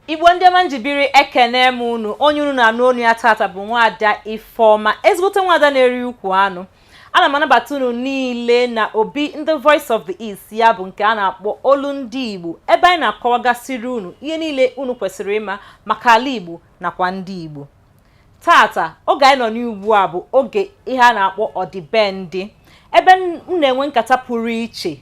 Igbo ndị ọma njibiri, ekene m unu. Onye unu na-anụ onu ya tata bụ Nwaada Ifeọma, ezigbote nwaada na-eri ukwu anụ. Ana m anabata unu niile na obi ndị Voice of the East, ya bụ nke a na-akpọ Olu Ndị Igbo, ebe anyị na-akọwagasịrị unu ihe niile unu kwesịrị ịma maka ala Igbo nakwa ndị Igbo. Tata, oge anyị nọ n'ugbu a bụ oge ihe a na-akpọ ọdịbendị, ebe m na-enwe nkata pụrụ iche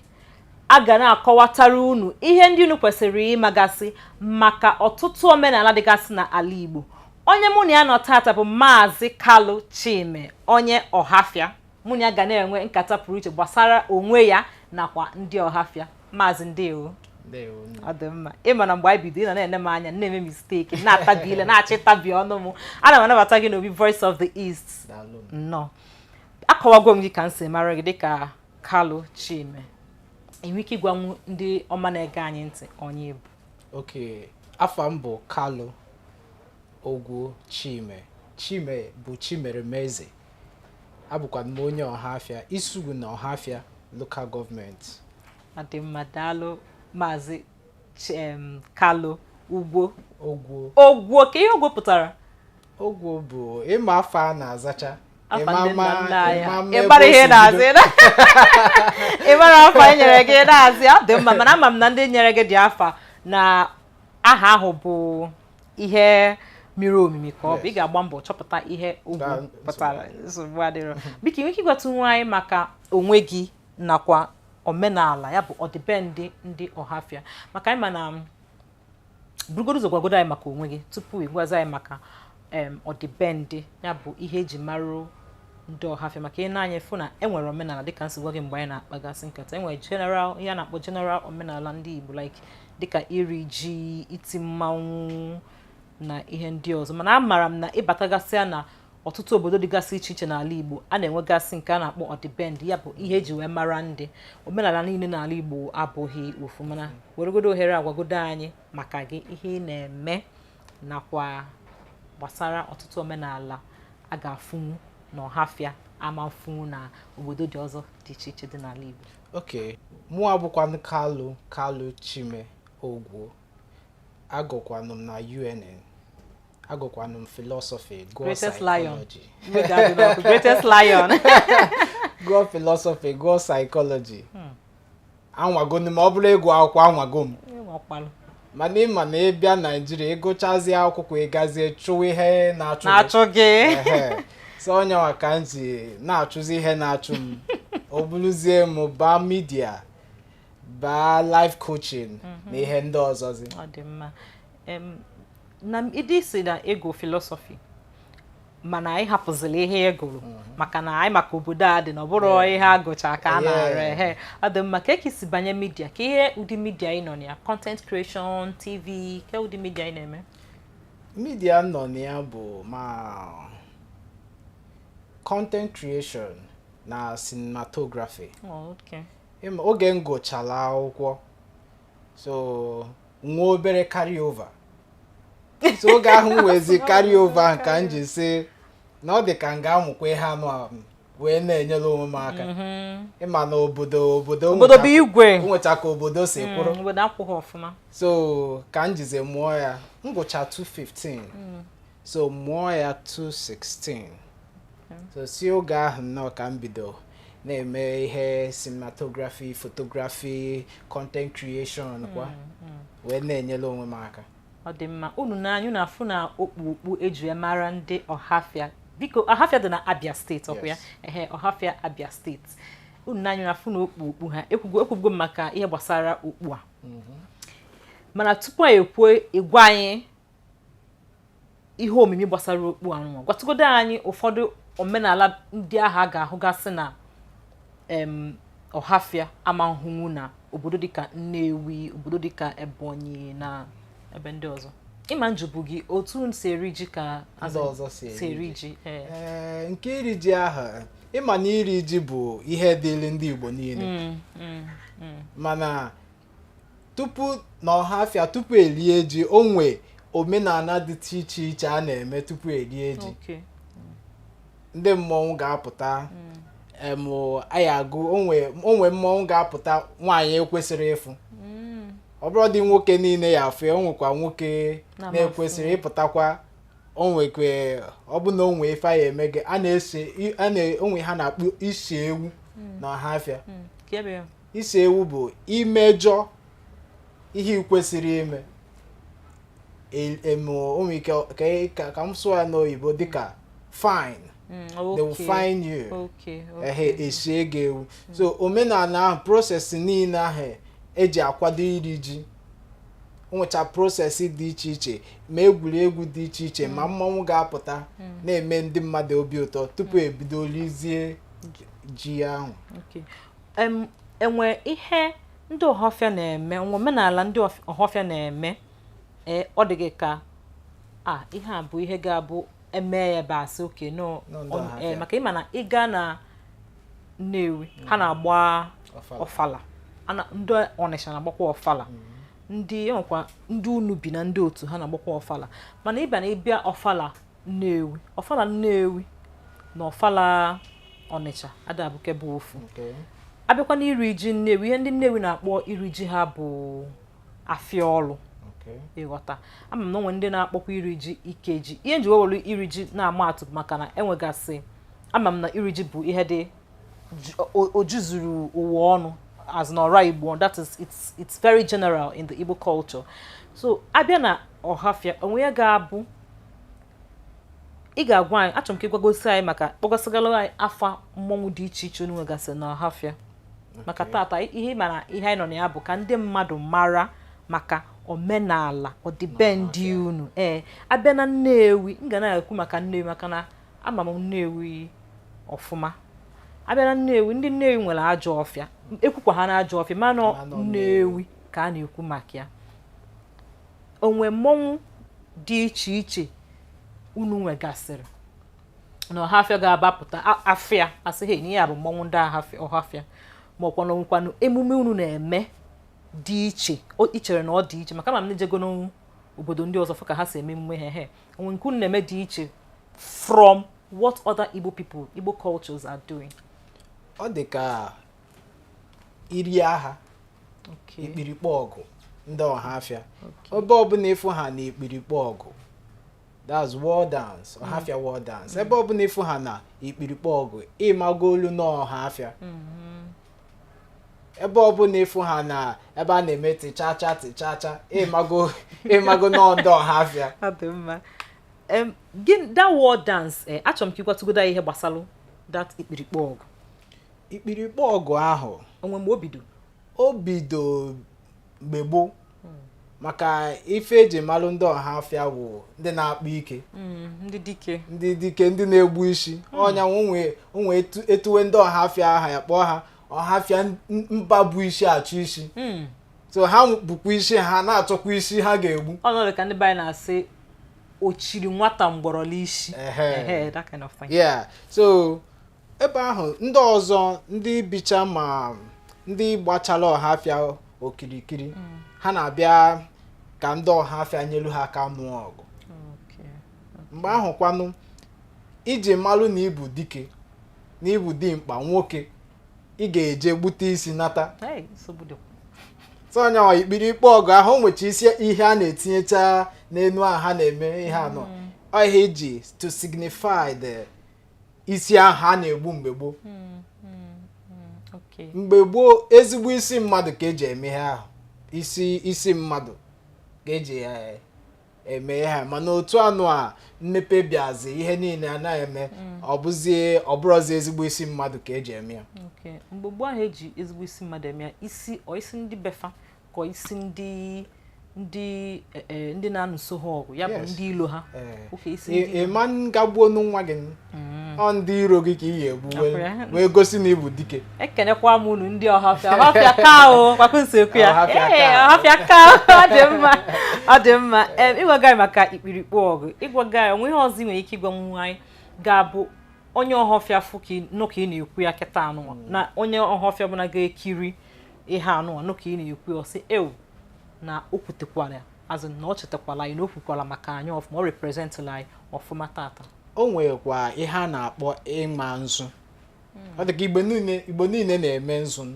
a ga na-akọwatara unu ihe ndị unu kwesịrị ịmagasị maka ọtụtụ omenala dịgasị n'ala Igbo. Onye mụ na ya nọ tata bụ Maazị Kalụ Chime, onye Ọhafịa. Mụ na ya ga na-enwe nkata pụrụ iche gbasara onwe ya nakwa ndị Ọhafịa. Maazị, ndewo. Ndewo, nne. Ọ dị mma. Ịma na mgbe anyị bido, ị nọ na-ene m anya, na-eme mistake, na-atabi ile, na-achọ ịtabi ọnụ m. Ana m anabata gị n'obi Voice of the East. Daalụ. Nnọọ. Akọwago m gị ka m si mara gị dịka Kalụ Chime. Enwe ike ịgwanwu ndị ọma na-ege anyị ntị onye bụ? Ok, afa m bụ Kalụ Ogwu Chime. Chime bụ Chimeremeze. Abụkwa m onye Ọhafịa, Isugwu na Ọhafịa Local Government. Ọ dị mma, daalụ, Maazị Kalụ Ugwo. Ogwu. Ogwo, ka ihe ogwo pụtara? Ogwu bụ ịma afa a na-azacha. Afa ndị nna nna anyị. Ịma ama ebe ịgbara o ihe si na-azị, ịmara afa e nyere gị na-azị. Ọ dị mma, mana ama m na ndị nyere gị dị afa na aha ahụ bụ ihe miri omimi ka ọ bụ. Ị ga-agba mbọ chọpụta ihe ugwu pụtara. Nsogbu adịrọ. Biko, ị nwere ike ịgwatụ nwa anyị maka onwe gị nakwa omenala, ya bụ ọdịbendị ndị Ọhafịa, maka anyị ma na burugodo ụzọ gwagodo anyị maka onwe gị tupu ị gwazi anyị maka ọdịbendị, ya bụ ihe eji marụ ndị Ọhafịa, maka ị na-anya fụ na e nwere omenala, dịka nsi gwa gị mgbe anyị na-akpagasị nkata, e nwere general, ihe a na-akpọ general omenala ndị Igbo, like dịka iri ji, iti mmanwụ na ihe ndị ọzọ. Mana amaara m na ịbatagasịa na ọtụtụ obodo dịgasị iche iche n'ala Igbo, a na-enwegasị nke a na-akpọ ọdịbendị, ya bụ ihe eji wee mara ndị. Omenala niile n'ala Igbo abụghị ofu, mana weregodo ohere agwagodo anyị maka gị, ihe ị na-eme nakwa gbasara ọtụtụ omenala a ga-afụnwu na Ọhafịa ama mfụnwu na obodo dị ọzọ dị iche iche dị n'ala Igbo. Ok, mụ abụkwanụ Kalụ Chime Ogwu. Agụkwanụ m na UNN, agụkwanụ m philosophy, gụọ Greatest lion. psychology. Iwe ga-adị n'ọkụ. Greatest lion. Gụọ philosophy, gụọ psychology. Anwagonu m, ọ bụrụ ịgụ akwụkwọ, anwago m. Ịnwakwalụ. Mana ịma na ịbịa Naijiria, ịgụchazie akwụkwọ, ịgazie chụwa ihe na-achụ gị. Na-achụ gị. Ehe. So onye nwa ka m ji na-achụzi ihe na-achụ m, o bụrụzie m baa media, baa life coaching na ihe ndị ọzọzi. Ọ dị mma. Na ịdị si na ịgụ philosophy, mana anyị hapụzila ihe ị gụrụ maka na anyị, maka obodo a dị na ọ bụrụ ihe agụcha ka a na-arụ. Ehe, ọ dị mma. Ka esi banye media, ka ihe ụdị media ị nọ na ya, content creation, TV, ka ụdị media ị na-eme? Media nọ na ya bụ ma content creation na cinematography. Oh, okay. Ịma, oge m gụchara akwụkwọ, so nwa obere carry over, so oge ahụ m wezi carry over ahụ ka m ji sị na ọ dị ka m ga-amụkwa ihe anụ a wee na-enyere onwe m aka. Ịma na obodo Obodo bụ igwe. Nweta ka obodo si kwụrụ. Obodo akwụghị ọfụma. So ka m jizi mụọ ya, m gụcha 215, so mụọ ya 216. So si oge ahụ nnọọ ka m bido na-eme ihe cinematography, photography, content creation kwa, wee na-enyere onwe m aka. Ọ dị mma. Unu n'anya, unu afụ na okpu okpu eji wee mara ndị Ọhafịa. Biko, Ọhafịa dị na Abia Steeti, ọkwa ya? Yes. Ehe, Ọhafịa, Abia Steeti. Unu n'anya, unu afụ na okpu okpu ha. Ekwugo m maka ihe gbasara okpu a, mana tupu anyị ekwuo, ịgwa anyị ihe omimi gbasara okpu anụnwa, gwatụgodo anyị ụfọdụ omenala ndị ahụ a ga-ahụgasị na Ọhafịa ama nhụnwu na obodo dịka Nnewi, obodo dịka Ebonyi na ebe ndị ọzọ. Ịma njụbụ gị otu m si eri ji ka ndị ọzọ si si eri eri ji. Ji, ee. Ee, nke iri ji ahụ, ịma na iri ji bụ ihe dịrị ndị Igbo niile, mana tupu na Ọhafịa, tupu erie ji, o nwe omenala dị iche iche a na-eme tupu erie ji. Ndị mmọnwụ ga-apụta, em anyị agụ onwe onwe mmọnwụ ga-apụta, nwaanyị ekwesịrị ịfụ. Ọ bụrụ dị nwoke niile ya afụ ya, o nwekwa nwoke Na-amasị. na-ekwesịrị ịpụtakwa. O nwekwe, ọ bụ na o nwee ife ya eme gị, a na-ese a na onwe ha na-akpọ isi ewu na Ọhafịa. Ka ebe ya. Isi ewu bụ imejọ ihe ị kwesịrị ime. O nwere ike ka m sụọ ya n'oyibo dịka fine. They will fine you. Ehe, esie gị ewu. So omenala ahụ, process niile ahụ eji akwado iri ji, nwecha process dị iche iche, ma egwuregwu dị iche iche, ma mmanwụ ga-apụta na-eme ndị mmadụ obi ụtọ tupu ebido lizie ji ahụ. Okay. Enwe ihe ndị Ọhafịa na-eme, nwe omenala ndị Ọhafịa na-eme, ee, ọ dị gị ka a ihe a bụ ihe ga-abụ eme ya ebe asị oke no? No, ndị Ọhafịa. Maka ịma na ịga na Nnewi, ha na-agba ọfala. Ọfala. Ndị Ọnịsha na-agbakwa ọfala, ndị enwekwa ndị unu bi na ndị otu ha na-agbakwa ọfala, mana ịbịa na ịbịa ọfala Nnewi, ọfala Nnewi na ọfala Ọnịcha adabụkebe ofu. Abịakwa n'iri ji Nnewi, ihe ndị Nnewi na-akpọ iri ji ha bụ afịa ọlụ. Ịghọta, ama m na onwe ndị na-akpọkwa iri ji ike ji. Ihe nji wewere iri ji na-ama atụ bụ maka na enwegasị, ama m na iri ji bụ ihe dị o juzuru ụwa ọnụ as n'ọra Igbo, that is, it's very general in the Igbo culture. So abịa na Ọhafịa, onwe ya ga-abụ ị ga-agwa anyị, achọrọ m ka ị gwagosi anyị maka kpọgasịgala anyị afa mmọnwụ dị iche iche unu nwegasị na Ọhafịa, maka tata ihe ị mara, ihe anyị nọ na ya bụ ka ndị mmadụ mara maka omenala ọdịbendị unu. Ee, abịa na Nnewi, m ga na-ekwu maka Nnewi maka na ama m Nnewi ọfụma. Abịa na Nnewi, ndị Nnewi nwere ajọ ọfịa, ekwukwa ha na ajọ ọfịa, mana Mana Nnewi ka a na-ekwu maka ya. Onwe mmọnwụ dị iche iche unu nwegasịrị na Ọhafịa ga-abapụta afịa asị ha ihe a bụ mmọnwụ ndị Ọhafịa, ma ọkwa na onwekwanụ emume unu na-eme dị iche i chere na ọ dị iche, maka ama m na ijego n'obodo ndị ọzọ fụ ka ha si eme emume ha. He onwe nke unu na-eme dị iche from what other Igbo people, Igbo cultures are doing? Ọ dị ka iri agha, ikpirikpe ọgụ ndị Ọhafịa. Ebe ọbụla ịfụ ha na ikpirikpe ọgụ, that's war dance, Ọhafịa war dance. Ebe ọbụla ịfụ ha na ikpirikpe ọgụ, ịmago olu na Ọhafịa. Ebe ọbụla ịfụ ha na ebe a na-eme tịchacha tịchacha, ịmago n'ọdọ Ọhafịa. Ọ dị mma. Gịnị that war dance? Achọrọ m ka ịgwatụgodo anyị ihe gbasalụ that ikpirikpe ọgụ. Ikpirikpe ọgụ ahụ, onwe mgbe o bido? O bido mgbe gboo, maka ife eji malụ ndị Ọhafịa bụ ndị na-akpa ike. Ndị dike. Ndị dike, ndị na-egbu isi ọnya. Onwe etuwe ndị Ọhafịa aha ya, kpọọ ha Ọhafịa mba bụ isi achụ isi. So ha bụkwa isi, ha na-achọkwa isi ha ga-egbu. Ọnọdụ ka ndị be anyị na-asị ochiri nwata mgbọrọla isi. Ehe. Ehe, that kind of thing. Yeah, so ebe ahụ ndị ọzọ, ndị bicha ma ndị gbachara Ọhafịa okirikiri, ha na-abịa ka ndị Ọhafịa nyelu ha aka nụọ ọgụ. Mgbe ahụ kwanụ, iji malụ na ịbụ dike na ịbụ dimkpa nwoke, ị ga-eje gbute isi nata. Hey, nsogbu dịkwa. So onye ikpirikpe ọgụ ahụ, o nwecha isi ihe a na-etinyecha n'enu ahụ ha na-eme ihe anọ, ọ ihe iji to signify the isi ahụ a na-egbu mgbe gboo. Mgbe gboo, ezigbo isi mmadụ ka eji eme ihe ahụ, isi mmadụ ka eji eme ihe a. Mana otu anụ a mmepe bịazi, ihe niile anaghị eme, ọ bụzie ọ bụrụzi ezigbo isi mmadụ ka eji eme ya. Okay. Mgbe gboo ahụ eji ezigbo isi mmadụ eme ya, isi ọ isi ndị befa ka ọ isi ndị na-anụso ha ọgụ, ya bụ ndị ilo ha? Ee. Okay, isi ndị ilo. Ịma ngagbuonu nwa gị, ọ ndị iro gị ka ị ga-egbu Afọ ya. wee gosi na ị bụ dike. Ekenekwa m unu ndị Ọhafịa. Ọhafịa ka o kwakwa ekwu ya. Ọhafịa Ee, ka. Ọhafịa ka o. Ọ dị mma, ọ dị mma. Ịgwaga anyị maka ikpirikpe ọgụ, ịgwaga anyị onwe ihe ọzọ ị nwere ike ịgwa nwa anyị ga-abụ onye Ọhafịa fụ ka nụ ka ị na-ekwu ya kịta anụnwa, na onye Ọhafịa bụla ga-ekiri ihe anụnwa nụ ka ị na-ekwu ya, ọ sị ew na o kwutekwara ya azụ, na ọ chetakwala anyị, na o kwukwala maka anyị ọfụma, ọ representịla anyị ọfụma tata. O nwekwa ihe a na-akpọ ịma nzu. Ọ dị ka Igbo niile, Igbo niile na-eme nzu.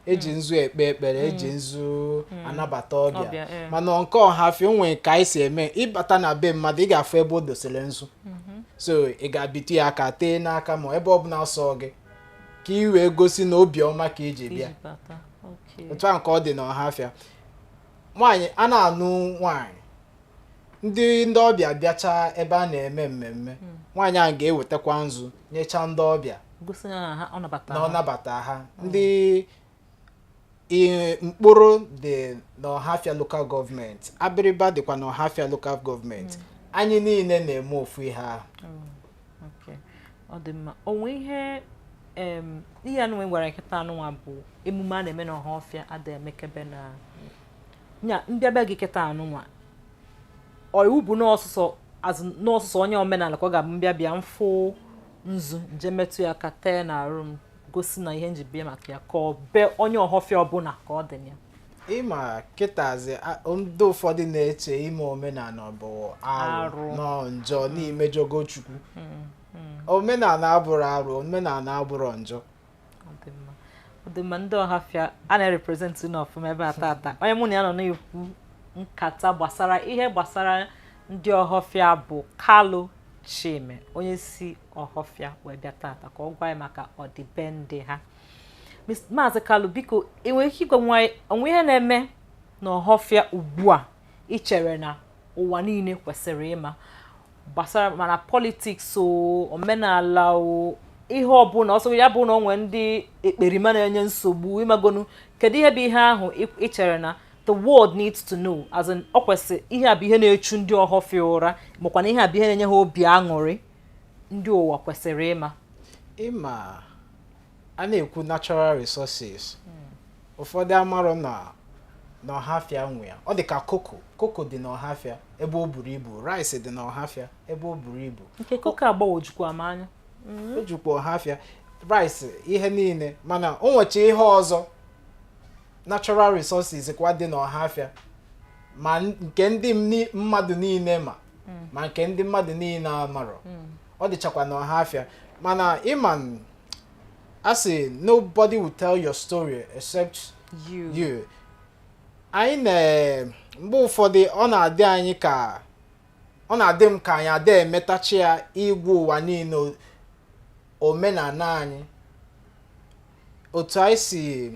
Eji nzu ekpe ekpere, eji nzu anabata ọbịa. Ọbịa, eh. Mana nke Ọhafịa, o nwere ka anyị si eme. Ịbata na be mmadụ, ị ga-afụ ebe o dosere nzu, so ị ga-abịtu ya aka, tee n'aka, ma ebe ọbụla sọ gị, ka ị wee gosi na obiọma ka iji bịa. Iji bata. Okay. Otu ahụ ka ọ dị n'Ọhafịa. Nwaanyị a na-anụ nwaanyị, ndị ọbịa bịacha ebe a na-eme mmemme, nwaanyị ahụ ga-ewetakwa nzu nyechaa ndị ọbịa. Gosi na ha ọ nabata Na ọ ha. nabata ha. Ndị mkpụrụ dị n'Ọhafịa Local Government, Abịrịba dịkwa n'Ọhafịa Local Government, anyị niile na-eme ofu ihe ahụ. Okay. Ọ dị mma. O nwee ihe ihe anụnwa gwara nkịta anụnwa bụ emume a na-eme n'Ọhafịa ada emekebe na nya mbịaba gị kịta anụnwa. Ọ iwu bụ n'ọsụsọ azụ n'ọsụsọ onye omenala ka ọ ga-abụ mbịa bịa mfụ nzu nje metụ ya aka tee n'arụ m, gosi na ihe nji bịa maka ya, ka ọ be onye Ọhafịa ọbụla ka ọ dị ya? Ịma kịtazi, ndị ụfọdụ na-eche ime omenala bụ arụ. Arụ. Nọ njọ n'imejogo Chukwu. Omenala abụrụ arụ, omenala abụrụ njọ. Ọ dị mma, ọ dị mma. Ndị Ọhafịa a na-represent unu ọfụma ebe a tata. Onye mụ na ya nọ na-ekwu nkata gbasara ihe gbasara ndị Ọhafịa bụ Kalu Chime, onye si Ọhafịa wee bịa tata ka ọ gwa anyị maka ọdịbendị ha. Maazị Kalu, biko, ị nwere ike ịgwa nwa anyị onwe ihe na-eme n'Ọhafịa ugbu a ị chere na ụwa niile kwesịrị ịma gbasara mana politics o, omenala o, ihe ọbụla ọsọ ya bụ na onwe ndị ekperima na-enye nsogbu ịmagonu? Kedu ihe bụ ihe ahụ ị chere na the world needs to know, as in ọ kwesị ihe a bụ ihe na-echu ndị Ọhafịa ụra, makwa na ihe a bụ ihe na-enye ha obi aṅụrị, ndị ụwa kwesịrị ịma? Ịma a na-ekwu natural resources, ụfọdụ amarọ na n'Ọhafịa nwe ya. Ọ dị ka koko. Koko dị n'Ọhafịa ebe o buru ibu, rice dị n'Ọhafịa ebe o buru ibu. Nke koko agbawojukwa m anya. O jukwa Ọhafịa, rice, ihe niile. Mana o nwecha ihe ọzọ, natural resources kwa dị n'Ọhafịa, ma nke ndị mmadụ niile ma, ma nke ndị mmadụ niile amarọ, ọ dịchakwa n'Ọhafịa. Mana ịma a sị, nobody will tell your story except you. You. Anyị na mgbe ụfọdụ ọ na-adị anyị ka ọ na-adị m ka anyị ada emetachi ya igwe ụwa niile omenala anyị, otu anyị si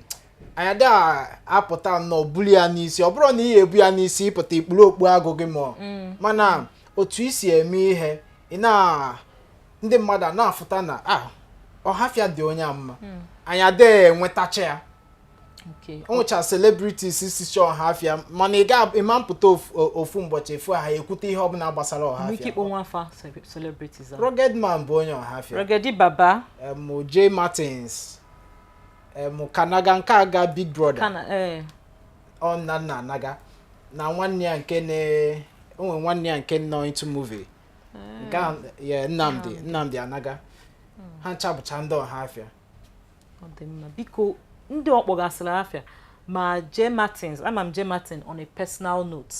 anyị ada apụta nnọọ buli ya n'isi. Ọ bụrụ na ị ebu ya n'isi ịpụta ikpuru okpu agụ gị, ma mana otu i si eme ihe, ị na ndị mmadụ a na-afụta na ah, Ọhafịa dị onye a mma, anyị ada enwetacha ya. O nwecha celebrities sicha Ọhafịa, mana ị ga ịma mpụta ofu ụbọchị efu ha ekwute ihe ọbụla gbasara Nwee ike Ọhafịa. ịkpọ nwa afa celebrities ahụ? Rugged Man bụ onye Ọhafịa. Rugged Baba. J Martins, Kanaga nke aga Big Brother. Kana ee. Ọ nna nna anaga na nwanne ya nke na onwe nwanne ya nke nọ into movie nke ahụ ya, Nnamdi Anaga. Ha ncha bụcha ndị Ọhafịa. Ọ dị mma. Biko, ndị ọ kpọgasịrị afịa, ma J Martins, ama m J Martin on a personal note.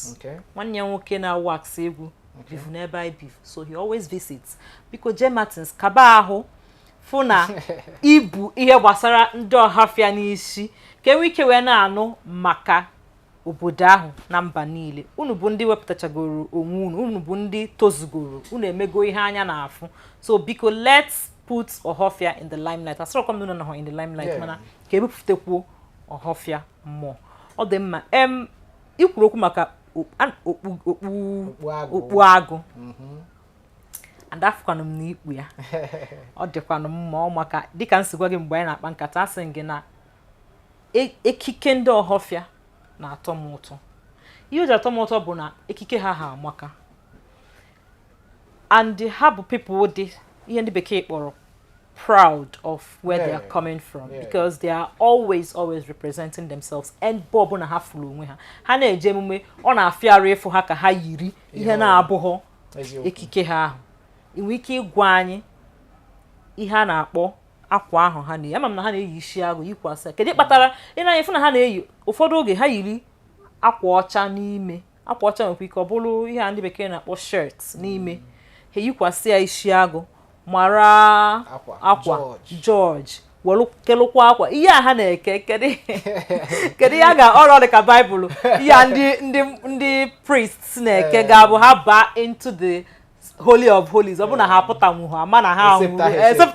Nwanne ya nwoke na-wax egwu bivu n'ebe anyị bivu, so he always visits. Biko, J Martins, kaba ahụ fụ na ibu ihe gbasara ndị Ọhafịa n'isi, ka enwee ike wee na-anụ maka obodo ahụ na mba niile. Unu bụ ndị wepụtachagoro onwe unu, unu bụ ndị tozugoro, unu emego ihe anya na-afụ. So biko, let's put Ọhafịa in the limelight. Asịrọkwa m na unu nọghọ in the limelight, mana ka ebupụtakwuo Ọhafịa mmụọ. Ọ dị mma. Ikwuru okwu maka okpu okpu. Okpu agụ. Okpu agụ, and afụkwanụ m na ikpu ya, ọ dịkwanụ mma. Ọ maka dịka m si gwa gị mgbe anyị na-akpa nkata, asị m gị na ekike ndị Ọhafịa na-atọ m ụtọ. Ihe o ji atọ m ụtọ bụ na ekike ha ha amaka, and ha bụ people dị ihe ndị bekee kpọrọ proud of where they are coming from, because they are always, always representing themselves. And ebe ọbụla ha fụrụ onwe ha, ha na-eje emume, ọ na-afịa arụ ịfụ ha ka ha yiri ihe Ihe na-abụghọ Eziokwu. ekike ha ahụ. Ị nwere ike ịgwa anyị ihe a na-akpọ akwa ahụ ha na-eyi? Ama m na ha na-eyi isi agụ yikwasị ya. Kedu kpatara ị na-anya fụ na ha na-eyi ụfọdụ oge ha yiri akwa ọcha n'ime? Akwa ọcha nwekwa ike ọ bụrụ ihe a ndị bekee na-akpọ shirt n'ime, ha eyikwasị ya isi agụ. Mara Akwa, akwa George. George welu kelụkwa akwa ihe a ha na-eke. Kedu ihe a ga ọrụ dị ka Baịbụl, ihe a ndị priests na-eke ga-abụ ha baa into the holy of holies, ọ bụ na ha apụtanwuhu ama na ha Except anwụrụ ha, except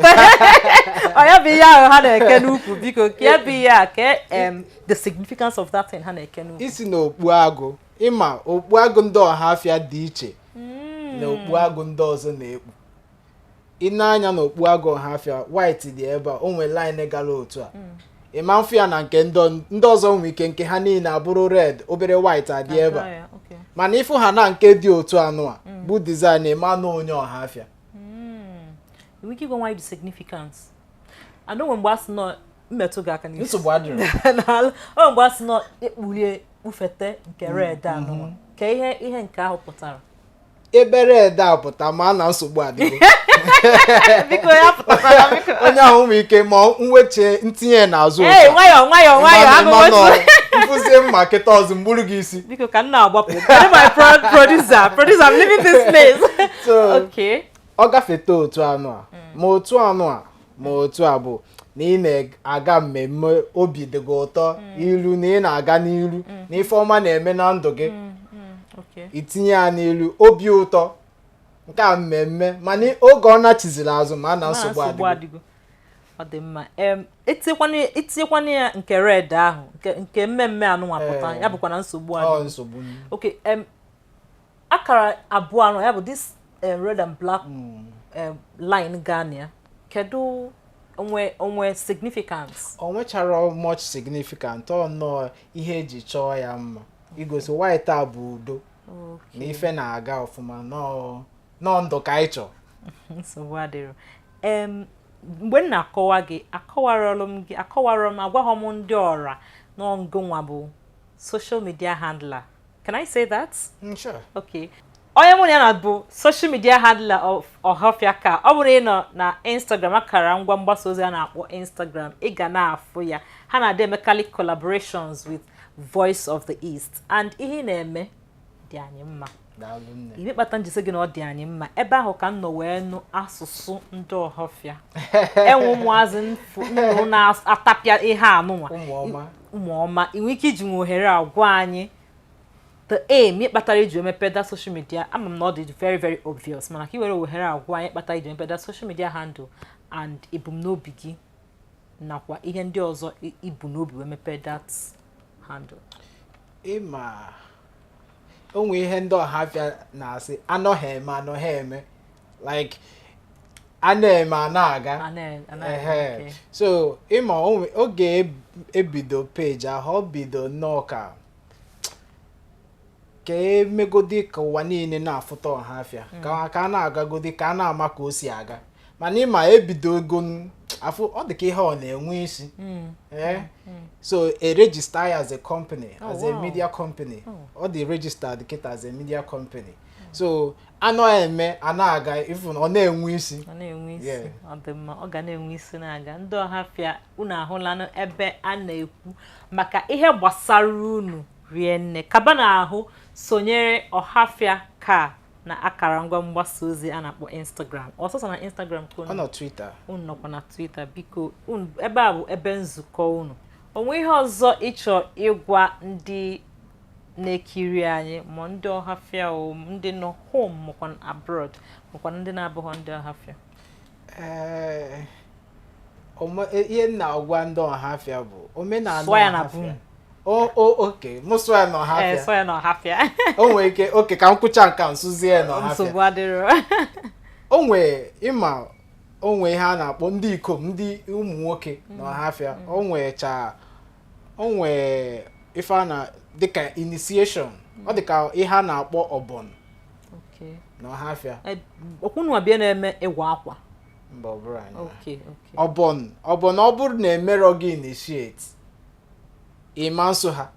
ọ ya bụ ihe ahụ ha na-eke n'ukwu. Biko, ka ya bụ ihe a ke the significance of that thing ha na-eke n'ukwu. Isi na okpu agụ, ịma okpu agụ ndị Ọhafịa dị iche na okpu agụ ndị ọzọ na-ekpu. Ị na-anya na okpu agụ Ọhafịa, white dị ebe a, o nwere line gara otu a. Ịma mfụ ya na nke ndị ọzọ nwee ike nke ha niile abụrụ red, obere white adị ebe a. Ya, okay. Mana ịfụ ha na nke dị otu anụ a bụ design, ịma na onye Ọhafịa. Enwere ike ịgwa nwaanyị the significance? And o nwere mgbe a sị nọ mmetụ gị aka n'isi. Nsogbu adịrọ. N'ala. O nwere mgbe a sị nọ ekpulie kpufete nke red anụnwa ka ihe nke ahụ pụtara. Ebe red a pụta, ma na nsogbu adịgo. Biko, ya pụtakwara, biko. Onye ahụ nwee ike ma nwechie ntinye n'azụ Ee, otu a. Nwayọọ nwayọọ nwayọọ, agụ wetu. Mfụzie mma kịta ọzọ mgburu gị isi. Biko, ka m na-agbapụ. Kedu my producer? I'm leaving this place. So okay. Ọ gafete otu anụ a, ma otu anụ a, ma otu a bụ na ị na-aga mmemme, obi dị gị ụtọ, ilu na ị na-aga n'iru na ife ọma na-eme na ndụ gị. Itinye ya n'ilu obi ụtọ nke a mmemme, mana oge ọ nachiziri azụ, ma na nsogbu nsogbu adịgo. Adịgo. Ọ dị mma. Etinyekwana ya nke red ahụ, nke mmemme anụnwa pụta, ya bụkwa na nsogbu Ọ adịgo. nsogbu. Okay, akara abụọ anọ ya bụ this red and black line gaa na ya, kedu onwe significance? O nwechara much significant. Ọ nnọọ ihe eji chọọ ya mma igosi white a bụ udo na ife na-aga ọfụma, nọọ ndụ ka anyị chọọ. Nsogbu adịrọ. Mgbe m na-akọwa gị, akọwarọlụ m gị, akọwarọ m, agwaghọ m ndị ọra n'ọngụnwa bụ social media handler. Can I say that? Sure. Okay, onye mụ na ya na bụ social media handler of Ọhafịa, ka ọ bụrụ ị nọ na Instagram, akara ngwa mgbasa ozi a na-akpọ Instagram, ị ga na-afụ ya. Ha na-adị emekarị collaborations with Voice of the East, and ihe ị na-eme dị anyị mma. Daalụ, nne. Ihe kpata njisi gị na ọ dị anyị mma, ebe ahụ ka m nọ wee nụ asụsụ ndị Ọhafịa. Enwe ụmụazị nnụnụ na-atapịa ihe anụnwa. Ụmụ ọma. Ụmụ ọma. Ị nwere ike iji nwe ohere a gwa anyị the aim, ihe kpatara iji emepe that social media? Ama m na ọ dị very very obvious, mana ka ị were ohere a gwa anyị kpatara iji emepe that social media handle and ebumnobi gị nakwa ihe ndị ọzọ ibu n'obi wee mepee that handle. Ịma o nwee ihe ndị Ọhafịa na-asị, anọghị eme anọghị eme, like a na-eme a na-aga. A na- Ehe. Okay. So ịma oge ebido peji ahụ, ọ bido nnọọ ka emegodi ka ụwa niile na-afụta Ọhafịa, ka a na-agagodi, ka a na-ama ka o si aga. Mana ịma ebidogo afụ ọ dị ka ihe ọ na-enwe isi. So a register ya as a company, as a media company. Ọ dị registered kịta as a media company. So anọ eme a na-aga, even ọ na-enwe isi. Ọ na-enwe isi. Yeah. Ọ dị mma, ọ ga na-enwe isi na-aga. Ndị Ọhafịa, unu ahụlanụ ebe a na-ekwu maka ihe gbasara unu rie nne. Kaba na ahụ sonyere Ọhafịa ka na akara ngwa mgbasa ozi a na-akpọ Instagram, ọsọsọ na Instagram ka Ọ unu nọ Twitter. Unu nọkwa na Twitter. Biko, unu ebe a bụ ebe nzukọ unu. Onwe ihe ọzọ ịchọ ịgwa ndị na-ekiri anyị, ma ndị Ọhafịa o ndị nọ home, makwa abroad, makwa ndị na-abụghọ ndị Ọhafịa? Ee, ihe m na-agwa ndị Ọhafịa bụ omenala Sụọ ya na Ọhafịa. boom. O oke mụ sụọ ya Ee. n'Ọhafịa. Sụọ ya na Ọhafịa. O nwere ike oke ka m kwụcha nka nsụzie ya n'Ọhafịa. Nsogbu adịrọ. O nwee ịma o nwee ihe a na-akpọ ndị ikom, ndị ụmụ nwoke n'Ọhafịa, o nwecha o nwee ife a na dịka initiation, ọ dịka ihe a na-akpọ ọbọn n'Ọhafịa. Okwunu abịa na-eme ịwa akwa? Mba, ọ bụrụ anyị. Okay. Ọbọn, ọbọn, ọ bụrụ na emerọ gị initiate, ịma nso ha.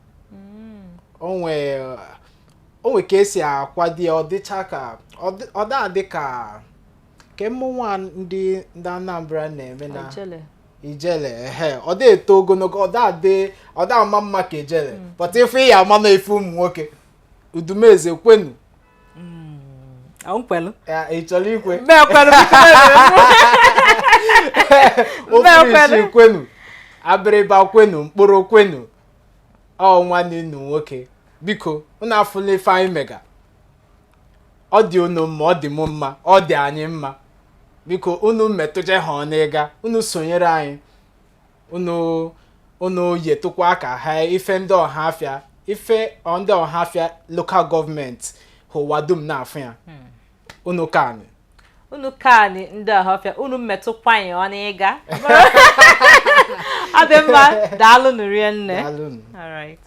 O nwee ka esi akwado ya, ọ dịcha ka ọ da-adị ka ke mmọnwụ a ndị Anambra na-eme na Ijele. Ijele, ehe. Ọ dị eto ogologo, ọ da adị, ọ da ama mma ka ijele, but ife ya ama na ife ụmụ nwoke udumeze kwenu. Ọ nkwelu. Ya, ị chọrọ ikwe? Mmekwelu, biko. Ofurisi kwenu, Abịrịba kwenu, Mkporo kwenu. Ọ nwanne unu nwoke. Biko, unu afụla ife anyị mega. Ọ dị unu mma, ọ dị m mma, ọ dị anyị mma. Biko, unu metụje ha ọnụ ịga, unu sonyere anyị, unu yetụkwa aka ha ife ndị Ọhafịa, ife ndị Ọhafịa local government ụwa dum na-afụ ya. Unu ka anyị. Unu kaanị ndị Ọhafịa, unu metụkwanye ọnụ ịga. Ọ dị mma, daalụ nụ rie nne. Daalụnụ. All right.